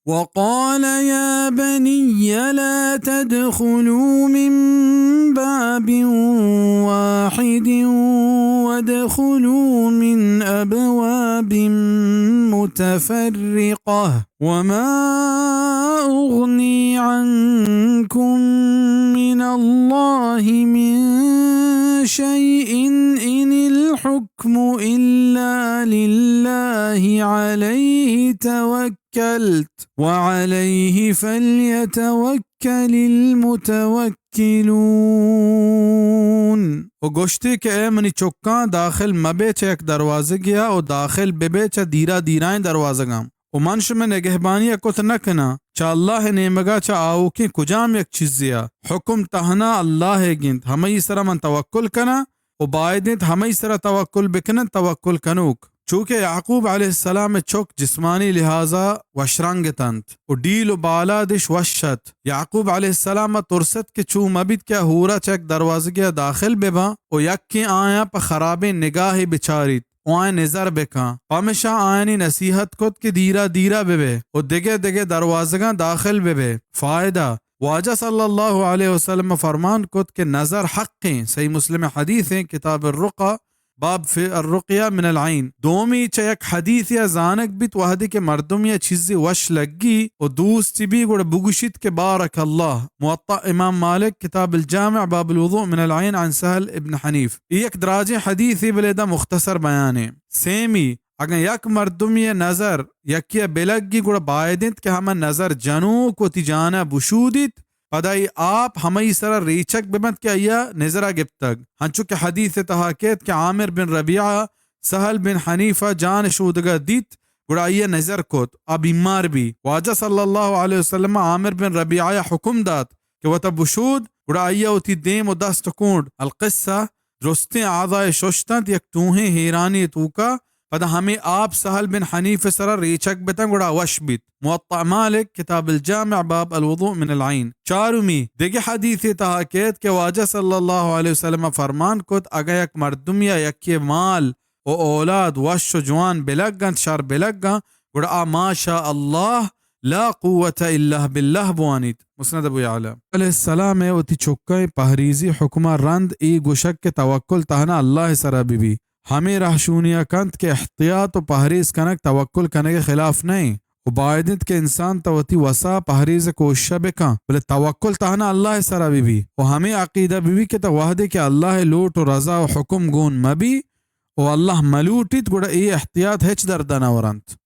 وقال يا بني لا تدخلوا من باب واحد وادخلوا من أبواب متفرقة وما أغني عنكم من الله من شيء إن الحكم إلا لله عليه توكلت وعليه فليتوكل المتوكلون۔ و گوشتی کہ اے منی چکاں، داخل مبے چہ یک دروازگے ءَ و داخل ببے چہ دیرا دیرائیں دروازگاں۔ و من شمئے نگہبانی ءَ کت نہ کناں، چہ اللہ ءِ نیمگا چہ آؤکیں کجام یک چیزے ءَ۔ حکم تہنا اللہ ءِ گند، ہمئی سرا من توکل کناں و باید انت ہمئی سرا توکل بکننت توکل کنوک۔ چوکہ یعقوب علیہ السلام ءِ چک جسمانی لحاظا وشرنگ اتنت و ڈیل و بالاد اش وش ات۔ یعقوب علیہ السلام ءَ ترست کہ چو مبیت کہ آ ہورا چہ یک دروازگے ءَ داخل بباں و یکیں آیاں پہ خرابیں نگاہے بچاریت و آیاں نظر بکن۔ پمشا آیانی نصیحت کت کہ دیرا دیرا ببئے و دگہ دگہ دروازگاں داخل ببئے۔ فائدہ، واجہ صلی اللہ علیہ وسلم ءَ فرمان کت کہ نظر حق ایں۔ صحیح مسلم ءِ حدیث ایں، کتاب الرقیٰ، باب فی الرقیہ من العین۔ دومی، چہ یک حدیثے ءَ زانگ بیت، وہدے کہ مردمے ءَ چیزے وش لگی و دوست بی، گڑا بگوشیت کہ بارک اللہ۔ موطأ امام مالک، کتاب الجامع، باب الوضوء من العین عن سہل ابن حنیف۔ اے یک دراجیں حدیثے، بلے ادا مختصر بیانے۔ سیمی، اگاں یک مردمے ءَ نظر یکے ءَ بلگی، گڑا باید انت کہ ہما نظر جنوک وتی جان ءَ بشودیت، پدا اے آپ ہمئی سرا ریچگ بہ بنت کہ آئی ءَ نظر ءَ گپتگ۔ ہنچو کہ حدیث ءِ تہا کیت کہ عامر بن ربیعہ سہل بن حنیف ءَ جان شودگ ءَ دیت، گڑا آئی ءَ نظر کت، آ بیمار بی۔ واجہ صلی اللہ علیہ وسلم ءَ عامر بن ربیعہ ءَ حکم دات کہ وتا بشود، گڑا آئی ءَ وتی دیم و دست و کونڈ، القصہ، درستیں اعضائے ششتنت، یک ٹوہیں ہیرانی توکا پدا ہمے آپ سہل بن حنیف ءِ سرا ریچگ بتن، گڑا وش بیت۔ موطأ مالک، کتاب الجامع، باب الوضوء من العین۔ چارمی، دگہ حدیثے تہا کیت کہ واجہ صلی اللہ علیہ وسلم ءَ فرمان کت، اگاں یک مردمے ءَ یکے مال و اولاد وش و جوان بلگ انت، شر بلگ انت، گڑا آ ما شاء اللہ لا قوة الا باللہ بوانیت۔ مسند ابو یعلی۔ علیہ السلام ءَ وتی چکئے پہریزی حکما رند اے گوشگ کہ توکل تہنا اللہ ءِ سرا بہ بی۔ ہمے رہشونی ءَ کنت کہ احتیاط و پہریز کنگ توکل کنگ ءِ خلاف نہ انت و باید انت کہ انسان تہ وتی وسا پہریز ءِ کوشش ءَ بکن، بلے توکل تہنا اللہ ءِ سرا بہ بی و ہمے عقیدہ بہ بی کہ تہ وہدے کہ اللہ ءِ لوٹ و رضا و حکم گون مہ بی و اللہ مہ لوٹیت، گڑا اے احتیاط ہچ درد ءَ نہ ورنت۔